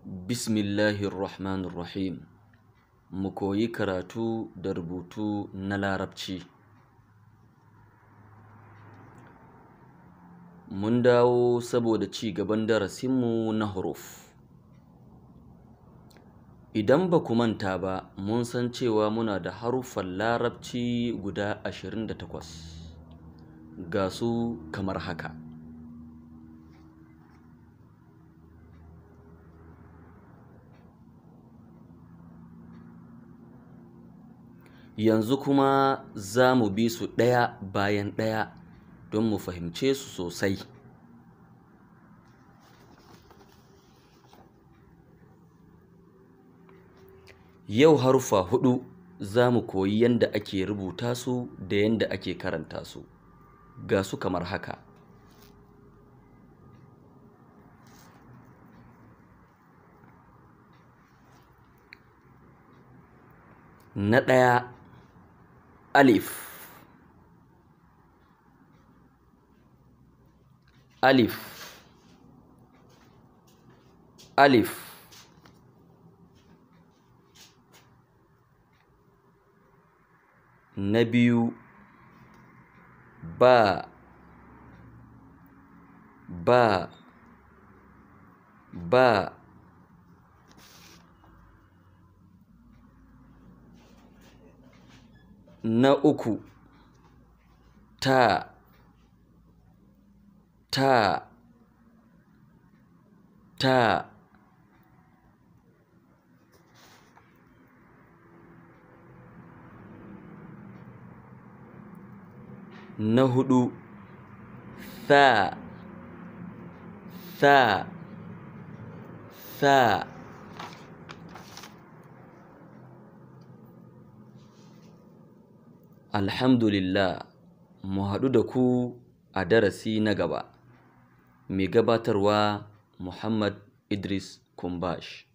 Bismillahirrahmanirrahim. Mu koyi karatu da rubutu na Larabci. Mun dawo saboda ci gaban darasinmu na huruf. Idan ba ku manta ba, mun san cewa muna da haruffan Larabci guda 28. Ga su kamar haka. Yanzu kuma za mu bi su ɗaya bayan ɗaya don mu fahimce su sosai. Yau haruffa huɗu za mu koyi yadda ake rubuta su da yadda ake karanta su. Ga su kamar haka. Na ɗaya, alif. Alif. Alif. Na biyu, ba. Ba. Ba. Na uku, ta. Ta. Ta. Na huɗu, tha. Tha. Tha. Alhamdulillah, mu haɗu da ku a darasi na gaba. Mai gabatarwa Muhammad Idris Kumbash.